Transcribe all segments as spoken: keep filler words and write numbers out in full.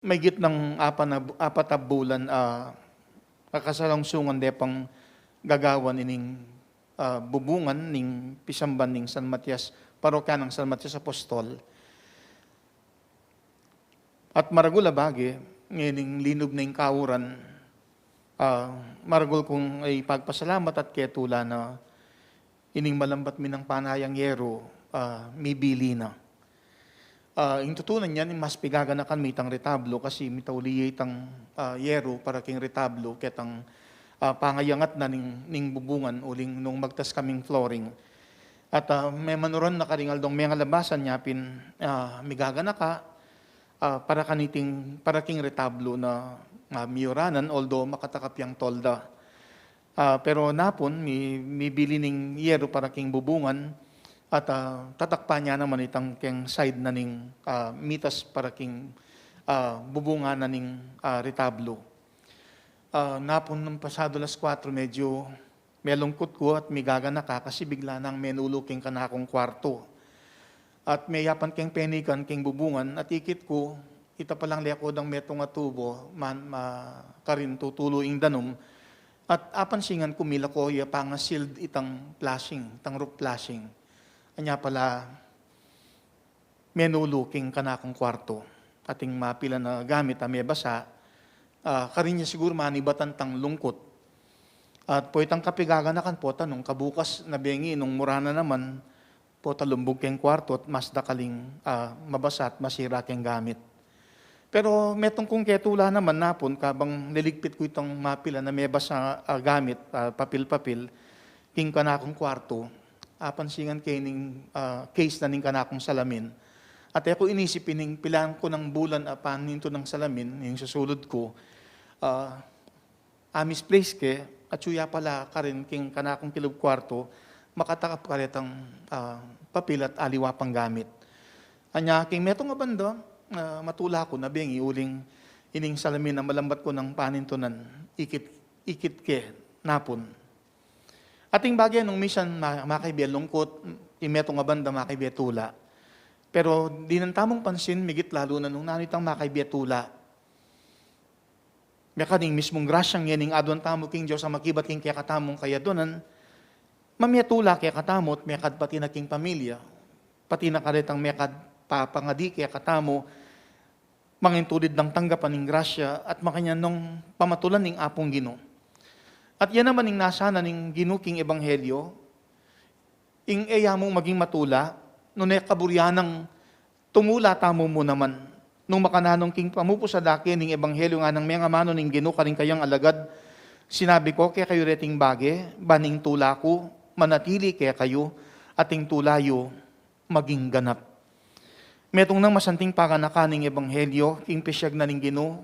Maigit nang apat na bu-, apat a bulan, ah, a kasalungsungan de pang gagawan ining, ah, bubungan ning pisamban ning San Matias, parokya nang San Matias Apostol. At maragul a bage, ngening linub na ing kauran, ah, maragul kung ipagpasalamat at ketula na ining malambat mi nang panayang yero, ah, mibili na. Ah, ing tutunan yan, ing mas pigaganakan mi itang retablo, kasi mitauli ya itang, ah, yero para king retablo, ketang, ah, pangayangat na ning, ning bubungan, uling nung magtas kaming flooring. At, ah, memanuran na karing aldong mengalabasan nya pin, ah, migaganaka, ah, para kaniting, para king retablo na, ah, miyuranan, although makatakap yang tolda. Ah, pero napun, mi-, mibili ning yero para king bubungan at, ah, tatakpan ya naman itang keng side na ning, ah, mitas para king, ah, bubungan na ning, ah, retablo. Ah, napun nung pasado alas kuwatro, medyo melungkut ku at migaganaka kasi bigla nang menulu king kanakung kwarto. At meyapan keng penikan king bubungan at ikit ku, ita palang leko dang metung a tubo, man, ma-, karin tutulu ing danum. At apansingan ku milako ya panga-sealed itang flashing, itang roof flashing. Anya pala, menulu king kanakung kwarto. Ating mapila na gamit a mebasa, ah, karin ya siguru manibatan tang lungkut. At pwe itang kapigaganakan pota nung kabukas na bengi nung mura na naman, pota lumbug keng kwarto at mas dakal ing, ah, mabasa at masira keng gamit. Pero metung kung ketula naman napun, kabang liligpit ku itang mapila na mebasa a gamit, ah, papil-papil, king kanakung kwarto, apansingan ke ning, ah, case na ning kanakung salamin. At e ku inisip ining pilan ku nang bulan a panintunan nang salamin, ing susulud ku, ah, a-misplace ke, at suya pala karin king kanakung kilub kwarto, makatakap karetang, ah, papil at aliwa pang gamit. Anya, king metung a banda, ah, matula ku na bengi uling ining salamin a malambat ku nang panintunan, ikit, ikit ke napun. Ating bage nung misan ma-, makaibe lungkut, ing metung a banda makaibe tula. Pero dinan tamung pansin, migit lalu na nung nanu itang makaibe tula. Mekad ing mismung grasya ngening aduan tamu king Dios a makibat king kekatamung kayaduanan, mamie tula kekatamu at mekad pati na king pamilya, pati na karetang mekad papangadi kekatamu, mangintulid nang tanggapan ing grasya at makanyan nung pamatulan ning Apung Ginu. At yan naman ing nasana ning Ginu king ebanghelyo, ing e ya mu maging matula, nune kaburian nang tumula tamu mu naman. Nung makananu king pamupusad da ke ning ebanghelyo, ngana nang mengamanu ning Ginu karing kayang alagad, sinabi ku kekayu reting bage, ban ing tula ku manatili kekayu, at ing tula yu maging ganap. Metung nang masanting paganakan ning ebanghelyo king pisyag na ning Ginu,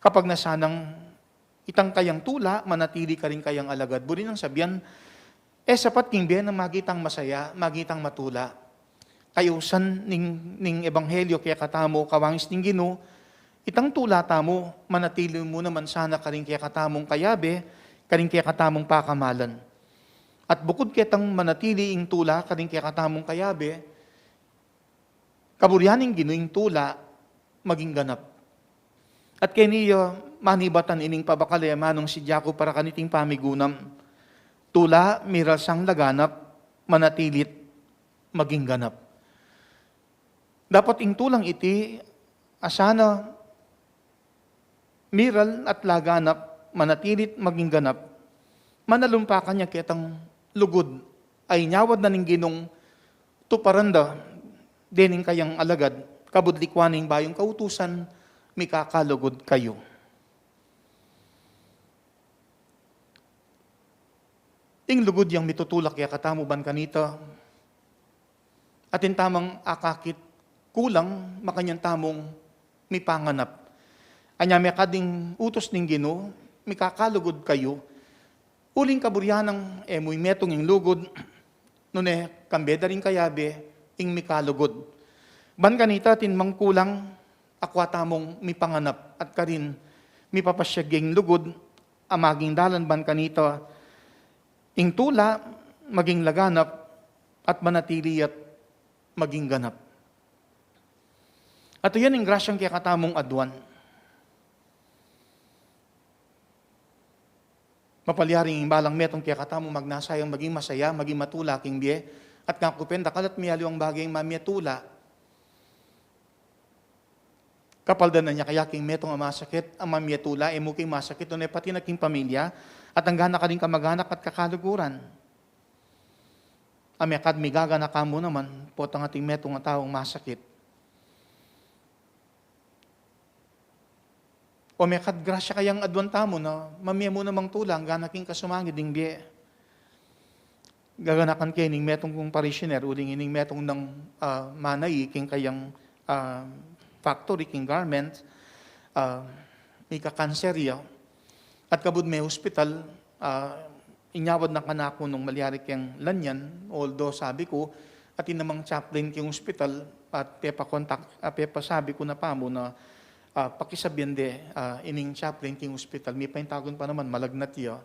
kapag nasanang itang kayang tula manatili karing kayang alagad. Buri nang sabian, e sapat king bie nang maging tang masaya, maging tang matula. Kayusan ning, ning ebanghelyo kekatamu, kawangis ning Ginu, itang tula tamu manatili mu naman sana karing kekatamung kayabe, karing kekatamung pakamalan. At bukud ketang manatili ing tula karing kekatamung kayabe, kaburian ning Ginu ing tula maging ganap. At keni ya manibatan ining pabakal a manung sidya ku para kaniting pamigunam. Tula, miral sang laganap, manatilit maging ganap. Dapat ing tulang iti, a sana miral at laganap, manatili't maging ganap, manalumpakan ya ketang lugud a inyawad na ning Ginung tuparan da dening kayang alagad, kabud likwan ning bayung kautusan, mikakalugud kayu. Ing lugud yang mitutulak ya katamu ban kanita, atin tamang akakit kulang, makanyan tamung mipanganap. Anya mekad ing utus ning Ginu, mikakalugud kayu, uling kaburian nang e mu metung ing lugud, nune kambe da ring kayabe ing mikalugud. Ban kanita atin mang kulang, akwa tamung mipanganap, at karin mipapasyag ing lugud, a maging dalan ban kanita, ing tula, maging laganap, at manatili at maging ganap. At yan ing grasyang kekatamung aduan. Mapalyaring ing balang metung kekatamu magnasayang maging masaya, maging matula king bie, at kaku pin dakal at miyaliwang bage ing mamie tula. Kapaldanan ya kaya king metung a masakit, a mamie tula, e mu king masakit, o ne pati na king pamilya, at angga na karing kamaganak at kakaluguran. A mekad migaganaka mu naman, potang ating metung a taung masakit. O mekad grasya kayang aduan tamu na mamie mu namang tula angga na king kasumangid ing bie. Gaganakan ke ning metung kung parishioner, uling ining metung nang, ah, manai king kayang, ah, factory, king garment, ah, mika-cancer ya. At kabud me hospital, ah, inyawad na kanaku nung malyari keng lanyan, although sabi ku, atin namang chaplain king hospital, at pepa-contact, ah, pepasabi ku na pamu na, ah, pakisabian de, ah, ining chaplain king hospital, mipaintagun pa naman, malagnat ya.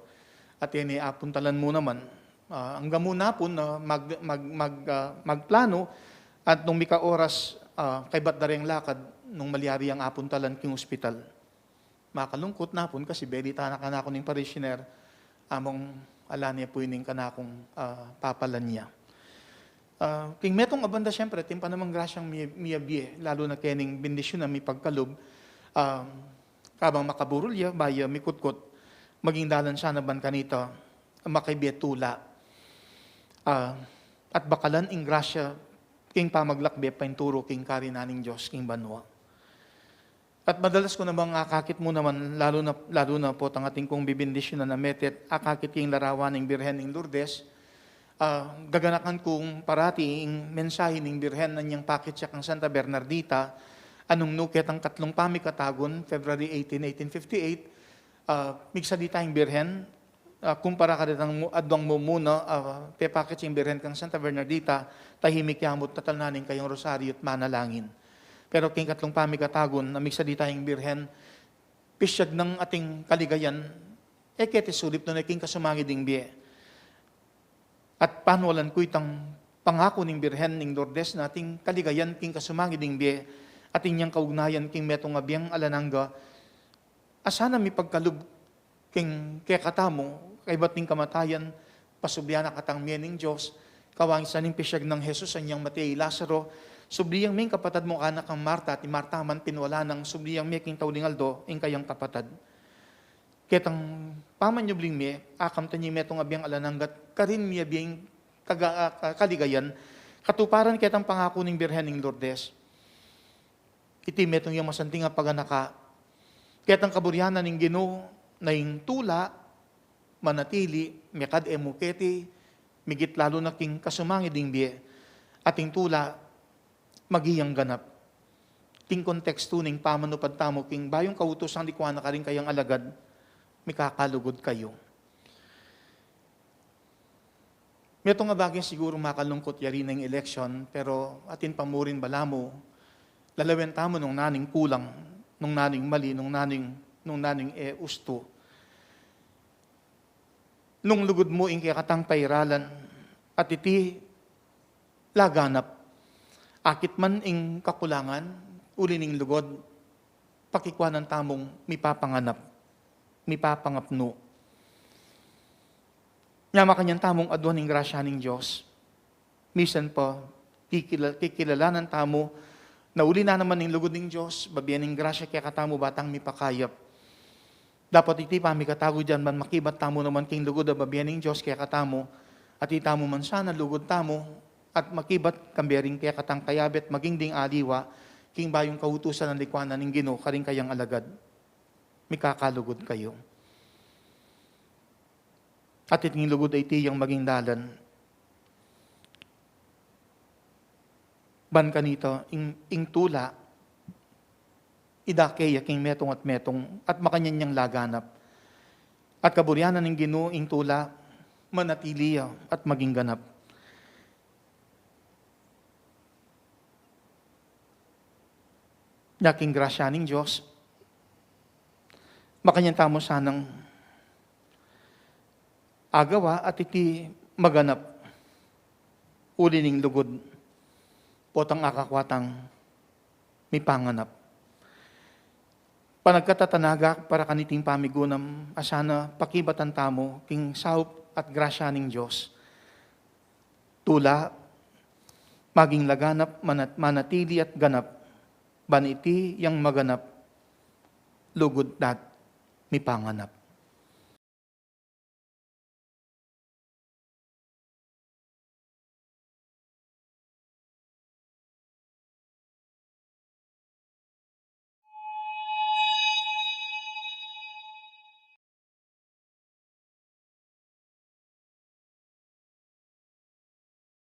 At ini apuntalan mu naman, ah, angga mu na pun, ah, mag-, mag-, mag-, ah, magplano, at nung mika-oras, ah, kaybat da reng lakad, nung malyari yang apuntalan king hospital. Makalungkut na pun kasi belitan na kanaku ning parishioner, among ala ne pu ining kanakung, ah, papalan ya. Ah, king metung a banda, siyempre, atin pa namang grasyang mi-, miyabie, lalu na kening bendisyun a mipagkalub, ah, kabang makaburul ya, bayu ya mikutkut, maging dalan sana ban kanita makabie tula. Ah, at bakalan ing grasya king pamaglakbe painturu king karinan ning Dios king banua. At madalas ku namang akakit mu naman, lalu na, lalu na potang atin kung bibindisyunan a mete, akakit king larawan ning Birhen ning Lourdes, ah, gaganakan kung parati ing mensahe ning Birhen anyang pakit ya kang Santa Bernardita, a nung nu ketang katlung pamikatagun, February eighteen, eighteen fifty-eight, ah, migsalita ing Birhen, ah, kumpara karetang mu-, aduang mumuna, ah, pepakit ya ing Birhen kang Santa Bernardita, tahimik ya mu, tatalnan ne ing kayang rosaryu at manalangin. Pero king katlung pamikatagun, a migsalita ing Birhen, pisyag nang ating kaligayan, e keti sulip nune king kasumangid ing bie. At panualan ku itang pangaku ning Birhen ning Lourdes na ating kaligayan king kasumangid ing bie, atin yang kaugnayan king metung a bieng alang angga, a sana mipagkalub king kekatamu, kaybat ning kamatayan, pasublian na katang mie ning Dios, kawangis na ning pisyag nang Jesus anyang mate i Lazaro, subli yang mie ing kapatad mu, anak nang Marta, at i Marta man pinwala nang subli yang mie king tauling aldo ing kayang kapatad. Ketang pamanyubling mie, akamtan ya ing metung a bieng alang angga, karin miyabie ing kaga-, ah, kaligayan, katuparan ketang pangaku ning Birhen ning Lourdes. Iti metung yang masanting a paganaka. Ketang kaburian na ning Ginu na ing tula manatili, mekad e mu keti, migit lalu na king kasumangid ing bie, at ing tula maging ganap. King kontekstu ning pamanupad tamu king bayung kautusan, likuan na karing kayang alagad, mikakalugud kayu. Metung a bage siguru makalungkut, yari na ing eleksyon, pero atin pa mu rin balamu, lalawen tamu nung naning kulang, nung naning mali, nung naning, nung naning e ustu. Nung lugud mu ing kekatang pairalan, at iti laganap, akit man ing kakulangan, uli ning lugud, pakikuanan tamung mipapanganap, mipapangapnu. Nya makanyan tamung aduan ing grasya ning Dios. Misan pa, kikila-, kikilalanan tamu na uli na naman ning lugud ning Dios, babie ning grasya kekatamu ba tang mipakayap. Dapat iti pamikatagun ya ban makibat tamu naman king lugud a babie ning Dios kekatamu, at itamu man sana lugud tamu, at makibat kambe ring kekatang kayabe at maging ding aliwa king bayung kautusan a likuanan ning Ginu karing kayang alagad. Mikakalugud kayu. At iting lugud a iti yang maging dalan ban kanita ing, ing tula, idake ya king metung at metung, at makanyan yang laganap. At kaburian na ning Ginu ing tula, manatili ya at maging ganap. Nya king grasya ning Dios, makanyan tamu sanang agawa at iti maganap uli ning lugud, potang akakua tang mipanganap. Panagkatatanaga para kaniting pamigunam, a sana pakibatan tamu king saup at grasya ning Dios. Tula, maging laganap, manat-, manatili at ganap, ban iti yang maganap, lugud dat mipanganap.